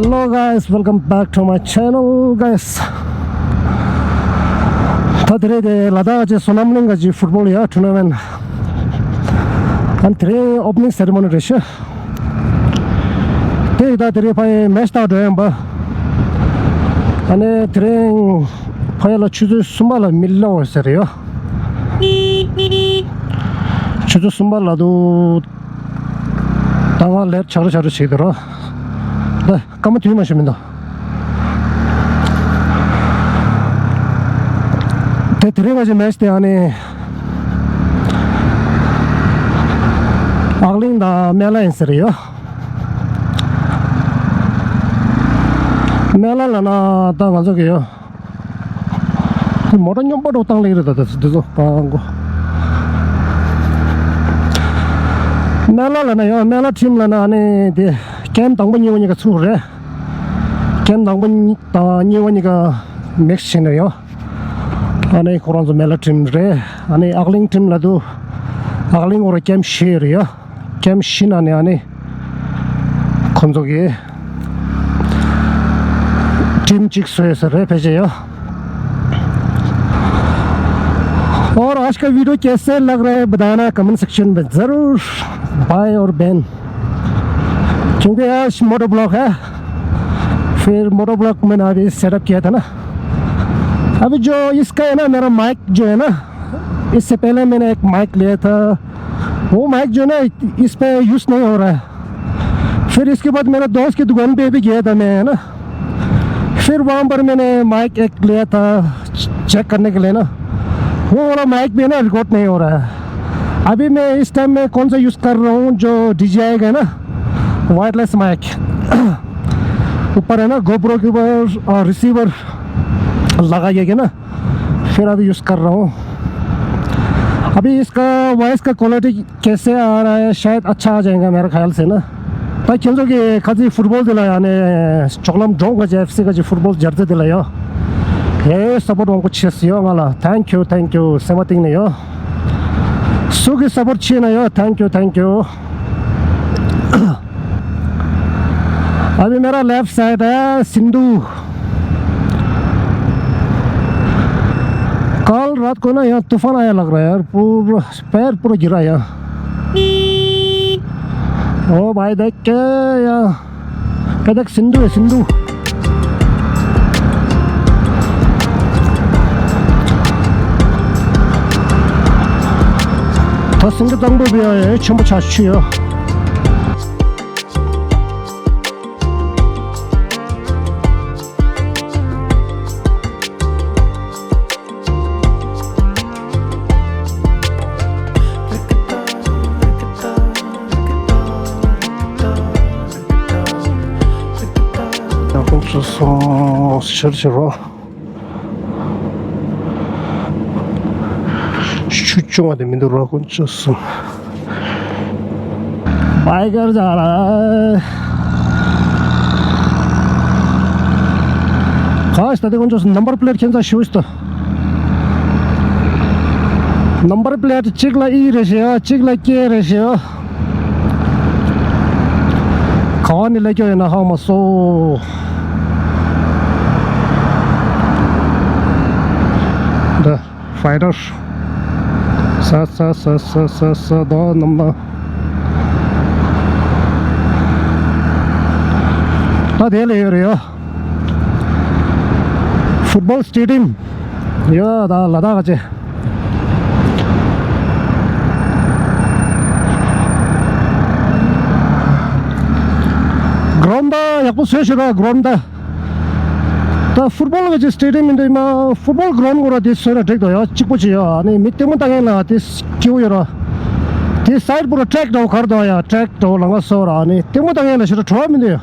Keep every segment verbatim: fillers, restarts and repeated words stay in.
Hello guys, welcome back to my channel guys. ད་དེ་རིང་དེ་ལ་དྭགས་ཀྱི་བསོད་ནམས་གླིང་གི་ཕུཊ་བོལ་ཡ་ཊུར་ན་མེན་ཨ་ནི་དེ་རིང་ཨོ་པ་ནིང་སེ་རི་མོ་ནི་རེད་ཤག་དེ་ཡི་ད་དེ་རིང་ཕ་ཡི་མེ་ཆི་ལྟ་འགྲོ་ཡིན་པ། ཨ་ནི་དེ་རིང་ཕ་ཡི་ལ་ཆུ་ཚོད་གསུམ་པ་ལ་མི་སླེབས་ཟེར་ཡོད། ཆུ་ཚོད་གསུམ་པ་ལ་འདུག་ད་ང་ལེཊ་ཆགས་རེ་ཆགས་རེ་བྱེད་ཀྱི་འདུག་ར། ད་སྐར་མ་དུས་མ་ཞིག་མི་འདུག་དེ་དེ་རིང་ང་ཚོའི་མེ་ཆི་དེ་ཨ་ནི་ཨག་གླིང་དང་སྨན་བླ་ཡིན་ཟེར་ཡོད། སྨན་བླ་ལ་ན་ད་ང་ཚོ་གི་ཡོད། དེ་མོ་ཊ་སྙོམས་པོ་འགྲོ་བཏང་ལེགས་རེད། ད་ད་འདི་ཚོ་སྤང་གོ་སྨན་བླ་ལ་ན་ཡོད། སྨན་བླ་ཁྲིམས་ལ་ན་ཨ་ནི་དེ་ཀེམ་དང་པོ་གཉིས་པ་གཉིས་ཀ་ཚུགས་རེད། ཀེམ་དང་པོ་གཉིས་དང་གཉིས་པ་གཉིས་ཀ་མིག་སི་བྱས་ནས་ཡོད། ཨ་ནི་ཁོ་རང་ཚོ་སྨན་བླ་ཁྲིམས་རེད། ཨ་ནི་ཨག་གླིང་ཁྲིམས་ལ་འདུག་ཨག་གླིང་འོ་ར་ཀེམ་བཞི་རེད་ཡ། ཀེམ་བཞི་ནང་ནས་ཨ་ནི་ཁོ་ཚོ་གི་ཁྲིམས་གཅིག་བཟོས་ཟེར་རེད་ཕལ་ཆེར་ཡ། और आज का वीडियो कैसे लग रहा है, बताना कमेंट सेक्शन में ज़रूर। बाय और बैन। क्योंकि आज मोटो ब्लॉग है, फिर मोटो ब्लॉग मैंने अभी सेटअप किया था ना। अभी जो इसका है ना, मेरा माइक जो है ना, इससे पहले मैंने एक माइक लिया था, वो माइक जो है ना, इस पे यूज़ नहीं हो रहा है। फिर इसके बाद मेरा दोस्त की दुकान पे भी गया था मैं, है ना। फिर वहाँ पर मैंने माइक एक लिया था चेक करने के लिए ना, वो वाला माइक भी ना रिकॉर्ड नहीं हो रहा है। अभी मैं इस टाइम में कौन सा यूज़ कर रहा हूँ, जो डीजेआई का है ना, वायरलेस माइक। ऊपर है ना, गोप्रो के ऊपर और रिसीवर लगा के ना, फिर अभी यूज़ कर रहा हूँ। अभी इसका वॉइस का क्वालिटी कैसे आ रहा है, शायद अच्छा आ जाएगा मेरे ख्याल से ना। ད་ཁྱེད་ཚོ་གི་ཁ་ཚིག་ཕུཊ་བོལ་དེ་ལ་ཡང་ནས་ཅོག་ལམ་འབྲོང་ག་ཅེ་ཨེཕ་སི་ག་ཅེ་ཕུཊ་བོལ་སྦྱར་ཚེ་དེ་ལ་ཡང་། ཧེ་སཔོར་ཊི་མང་པོ་བྱས་ཡོད་ང་ལ། Thank you, thank you. སེམས་པ་གཏིང་ནས་ཡོད། སུ་གི་སཔོར་ཊི་བྱས་ན་ཡོད། Thank you, thank you. अभी मेरा लेफ्ट साइड है सिंधु। कल रात को ना यहाँ तूफान आया लग रहा है यार, पूरा पैर पूरा गिरा यहाँ। ओ भाई देख के यहाँ, ये देख सिंधु है सिंधु। ད་སེང་གེ་གཙང་པོ་བི་ཨ་ཡ་ཆེན་པོ་ཆགས་ཆུ་ཡོད། ཡང་ཁོང་ཚོ་སོང་ཕྱིར་ཕྱིར་རོ། ཆུ་ཆུང་བ་དེ་མི་འདུག་རོ། ཁོང་ཚོ་སོང་། बाइकर जा रहा है। ཁ་ཤས་ད་དེ་ཁོང་ཚོ་སོང་། ནམ་བར་པི་ལེ་ཊི་ཁྱེད་ཚོ་ཞུ་ཤི་ཏོ། ནམ་བར་པི་ལེ་ཊི་གཅིག་ལ་ཨི་རེད་ཤི་ཡོད། གཅིག་ལ་ཀེ་རེད་ཤི་ཡོད། ག་བ་ནས་སླེབས་ཀྱི་ཡོད་ན་ཧ་མ་སོ། འདི་ཕའི་ཊར། ས་ས་ས་ས་ས་ས་ད་ནམ་ན། ད་དེ་ལ་ཡོད་རེད་ཡ། ཕུཊ་བོལ་སི་ཊེ་ཌི་ཡམ་ཡོད། ད་ལ་དྭགས་ཀྱི་གྲོན་ད་ཡག་པོ་བཟོས་ཤག་ར། གྲོན་ད་ད་ཕུཊ་བོལ་གྱི་སི་ཊེ་ཌི་ཡམ་ཡིན་དུས་མ། ཕུཊ་བོལ་གྲོན་དགོས་ར། དེ་བཟོས་ན་འགྲིག་འདུག་ཡ། གཅིག་པོ་ཅིག་ཡ། ཨ་ནི་མི་ལྟད་མོ་ལྟ་མཁན་ལ་དེ་སྐྱིད་པོ་ཡོད་ར། དེ་སའིཌ་པུ་ར་ཊེག་འདྲ་བོ་གར་འདུག་ཡ། ཊེག་འདྲ་བོ་ལ་ང་བཟོ་ར། ཨ་ནི་ལྟད་མོ་ལྟ་མཁན་ལ་ཞེ་དྲག་བྲོ་བ་མི་འདུག་ཡ།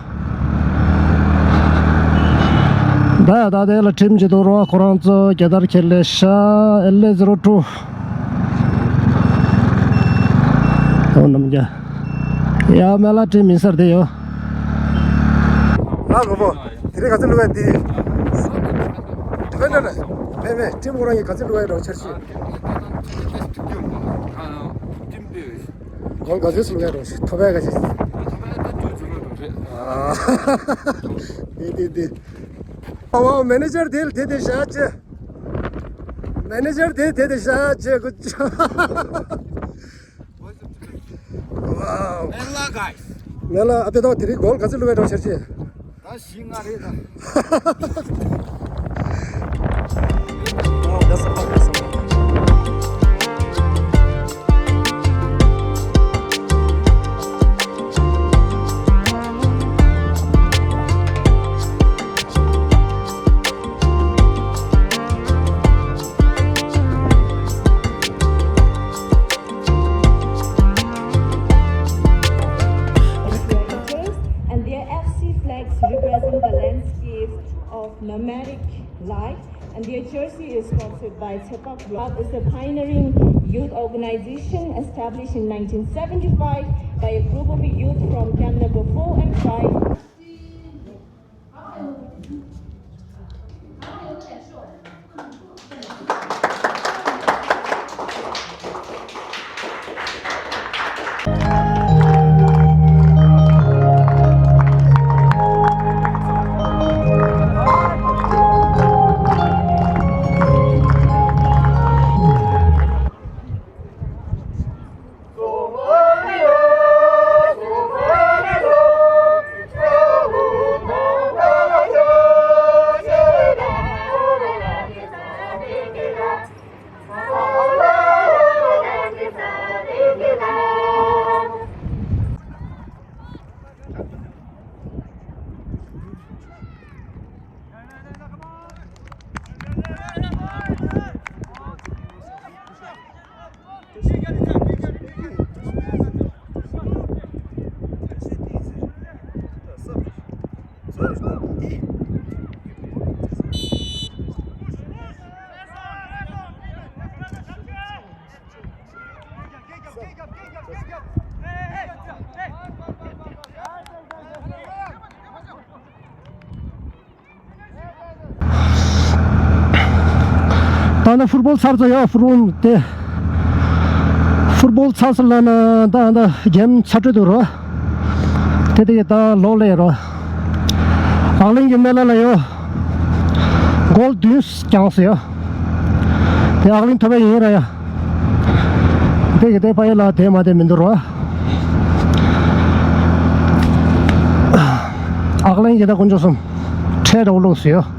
ད་ད་དེ་ལ་ཁྲིམས་ཀྱི་དོ་རོ་ཁོ་རང་ཚོ་རྒྱལ་དར་ཁྱེར་ལེ་ཤ། ཨེལ་ཨེ་ཛི་རོ་ཊུ། ཨོ་ནམ་རྒྱ། ཡ་མེ་ལ་ཁྲིམས་མིན་སར་དེ་ཡོད། ཨ་གོ་བོ། དེ་རིང་ག་ཚོད་བླུགས་ཡ་དེ། དེ་ག་འདྲ་རེད། མེད་མེད། ཁྲིམས་ཁོ་རང་གིས་ག་ཚོད་བླུགས་ཡ་འདྲ་བོ་འཆར་གཞི། ཁོང་ག་ཚོད་བླུགས་ཡ་འདྲ་བོ་ཞིག་ཐོབ་ཡ་ག་ཞིག། དེ་དེ་དེ། ཨ་ཝ། མེ་ནེ་ཇར་དེ་དེ་དེ་བཞག་ཅེ། མེ་ནེ་ཇར་དེ་དེ་དེ་བཞག་ཅེ་གོ། ཝའོ། མེ་ལ་གྷའི་སི། མེ་ལ། ཨ་དེ་དང་དེ་རིང་གོལ་ག་ཚོད་བླུགས་པའི་གྲོགས་ཤར་ཅེ། ད་བཞི་ལྔ་རེད་ད། And their F C flags represent the landscape of nomadic life, and their jersey is sponsored by Tsepak Club. It's a pioneering youth organization established in nineteen seventy-five by a group of youth from camp number four and five. ད་ནི་ཕུཊ་བོལ་ཚར་ཚར་ཡོད། ཕུཊ་བོལ་དེ། ཕུཊ་བོལ་ཚར་ཚར་ལ་ན་ད་ད་གེམ་ཚར་གྲོལ་འདུག་རོ། དེ་དེ་ད་ལོག་ལས་རོ། ཨག་གླིང་གི་མེ་ལ་ལ་ཡོད། གོལ་བདུན་བརྐྱངས་སོ་ཡོད། དེ་ཨག་གླིང་ཐོབ་པ་ཡིན་ར་ཡ། དེ་གི་དེ་ཕ་ཡི་ལ་དེ་མ་དེ་མི་འདུག་རོ། ཨག་གླིང་གི་ད་དཀོན་མཆོག་གསུམ། ཁྲལ་འདྲ་བོ་བླུགས་སོ་ཡོད།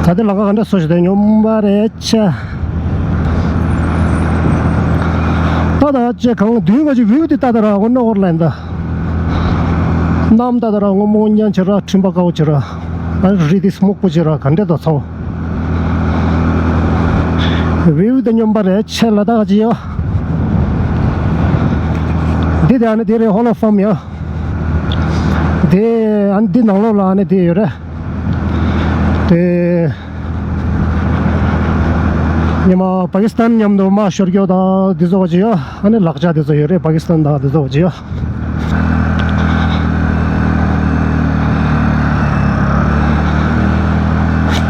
ད་ལྟ་ལམ་ཁ་ག་འདྲ་བཟོ་ཞིག་དེ་སྙོམས་པ་རེད་ཆ། ད་ད་ཅེ་གང་མདུན་ག་ཅིག་བིའུ་དེ་ད་ད་ར་འོ་ན་འོར་ལན་ད། གནམ་ད་ད་ར་སྔོན་མོ་སྙན་ཆེ་ར་འཕྲིན་པ་དཀར་པོ་ཆེ་ར། ཨ་རི་དེ་སྨུག་པོ་ཆེ་ར་ག་འདྲ་ད་ཚོ། བིའུ་དེ་སྙོམས་པ་རེད་ཆེ་ལ་ད་ག་ཅིག་ཡོད། འདི་དེ་ཨ་ནི་དེ་རེད། ཧོ་ལོ་ཧྥམ་ཡོད། དེ་ཨ་ནི་འདི་ནང་ལོགས་ལ་ཨ་ནི་དེ་ཡོད་རེད། དེ་ཉི་མ་པ་ཀི་སི་ཐན་མཉམ་དུ་དམག་ཤོར་རྒྱུ་དང་འདི་ཚོ་བ་ཅི་ཡོད། ཨ་ནི་ལག་ཆ་འདི་ཚོ་ཡོད་རེད། པ་ཀི་སི་ཐན་དང་འདི་ཚོ་བ་ཅི་ཡོད།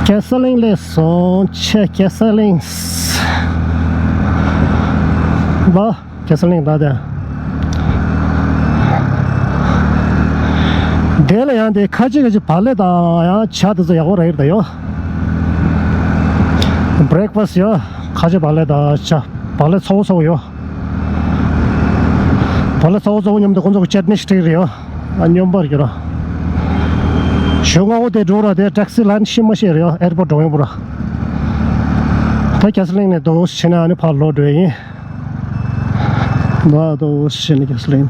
ཀེ་སི་ལིང་ལས་སོང་ཆེ། ཀེ་སི་ལིང་། བ། ཀེ་སི་ལིང་ད་དེ། དེ་ལ་ཡང་དེ་ཁ་ཆེ་ཁ་ཆེ་བག་ལེབ་དང་ཡང་ཇ་དེ་ཚོ་ཡག་པོ་རག་གི་རེད་ད་ཡོ། བྷི་རེག་ཕ་སི་ཡོ། ཁ་ཆེ་བག་ལེབ་དང་ཇ། བག་ལེབ་ཚ་བོ་ཚ་བོ་ཡོ། བག་ལེབ་ཚ་བོ་ཚ་བོ་མཉམ་དུ་ཁོང་ཚོ་གི་ཅེ་ཊི་ནི་སྤྲད་ཀྱི་རེད་ཡོ། ཨ་སྙོམས་པར་གྱུར་ར། ཞོགས་སྔ་པོ་དེ་འགྲོ་ར་དེ་ཊེག་སི་ལན་ཤི་མ་ཤེས་རེད་ཡོ། ཨེར་པོར་འགྲོ་ཡོང་པོ་ར། ད་ཀེ་སི་ལིང་ནས་དོ་ཤེས་ན་ཨ་ནི་ཕར་ལོག་འགྲོ་ཡིན། ད་དོ་ཤེས་ནས་ཀེ་སི་ལིང་།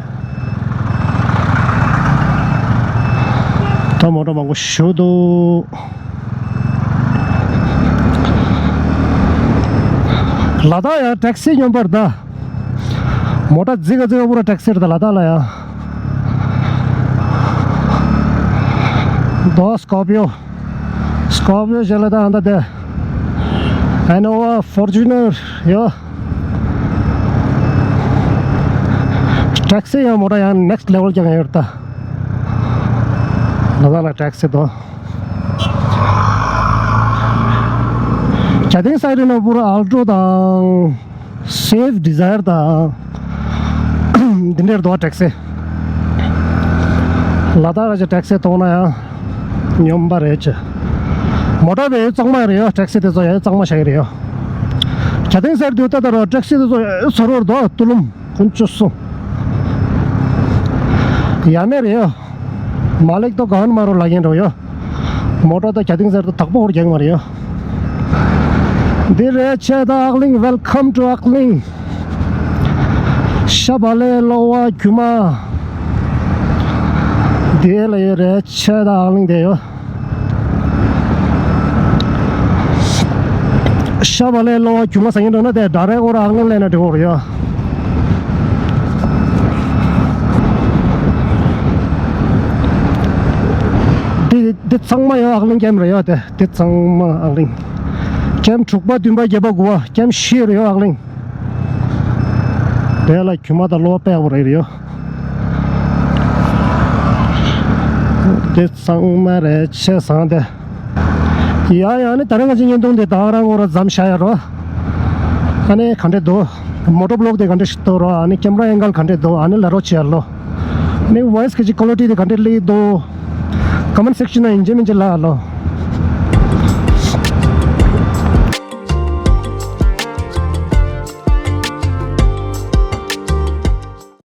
ད་མོ་ཊ་མང་པོ་ཞུ་འདུག་ལ་དྭགས་ཡང་ཊེག་སི་སྙོམས་པར་ད། མོ་ཊ་རྫིག་ག་རྫིག་ག་པུ་ར་ཊེག་སི་རེད་ད་ལ་དྭགས་ལ་ཡང་། ད་སི་ཀོར་པི་ཡོ། སི་ཀོར་པི་ཡོ་ཞེས་ལ་ད་ཨ་ད་དེ། ཨེ་ནོ་ཝ། ཕོར་ཅུ་ནར་ཡོ། ཊེག་སི་ཡང་མོ་ཊ་ཡང་ནེག་སི་ཊི་ལེ་ཝལ་རྒྱག་ཡོད་ད། ལ་དྭགས་ལ་ཊེག་སི་དོ། རྒྱ་སྟེང་སའི་ཌི་ནས་པུ་ར་ཨལ་ཊོ་དང་། Swift Dzire དང་འདི་འདྲའི་འདུག་ཊེག་སི། ལ་དྭགས་ཀྱི་ཊེག་སི་མཐོང་ན་ཡང་སྙོམས་པ་རེད་ཅེ། མོ་ཊ་བས་གཙང་མ་རེད་ཡོད། ཊེག་སི་དེ་ཚོ་ཡང་གཙང་མ་ཞིག་རེད་ཡོད། གྱ་སྟེང་ཟེར་དུས་ད་ལྟ་རོ་ཊེག་སི་དེ་ཚོ་ཡང་ཟོ་རོར་འདུག་ཏུ་ལུམ་ཀུན་ཅུ་སུ། ཡ་མེ་རེད་ཡོད། མ་ལེག་ཏོ་ག་ཧན་མ་རོ་ལ་ཡན་རོ་ཡོད། མོ་ཊ་ད་གྱ་སྟེང་ཟེར་དུས་དག་པོ་ཧོར་རྒྱག་མ་རེད་ཡོད། འདི་རེད་ཆེ་ད་ཨག་གླིང་། Welcome to ཨག་གླིང་། ཤ་བ་ལེ་གློ་བ་རྒྱུ་མ། འདི་ལ་ཡོད་རེད་ཆེ་ད་ཨག་གླིང་དེ་ཡོད། ཤ་བ་ལེ་གློ་བ་རྒྱུ་མ་ཟ་ཡིན་འགྲོ་ན་དེ་ཌ་རེག་འོར་ཨག་གླིང་ལེན་ན་འགྲིག་འོར་ཡོད། འདི་འདི་ཚང་མ་ཡོད་ཨག་གླིང་ཀེམ་རེད་ཡོད་དེ། འདི་ཚང་མ་ཨག་གླིང་། ཀེམ་དྲུག་པ་བདུན་པ་བརྒྱད་པ་དགུ་པ་ཀེམ་བཞི་རེད་ཡོད་ཨག་གླིང་། དེ་ལ་རྒྱུ་མ་དང་གློ་བ་དཔེ་ཡག་པོ་རེད་ཡོད། དེ་ཚང་མ་རེད་ཆེ་བཟང་དེ། ཡ་ཡ་ནི་ད་རང་ང་ཅི་བརྙན་ཐུང་དེ་ད་རང་ངོ་ར་མཚམས་བཞག་ཡ་རོ། ཨ་ནི་ག་འདྲས་འདུག་མོ་ཊོ་བི་ལོག་དེ་ག་འདྲས་ཞིག་འདུག་རོ། ཨ་ནི་ཀེམ་ར་ཨེང་གལ་ག་འདྲས་འདུག་ཨ་ནི་ལ་རོ་ཆེ་ཡ་ལོ། ནི་ཝོ་ཡིས་གི་ཅི་ཀོ་ལི་ཊི་དེ་ག་འདྲས་སླེབས་འདུག་ཀོ་མེན་ཊི་སེག་ཤན་ན་ཡིན་གཅིག་མིན་གཅིག་ལབ་ལོ།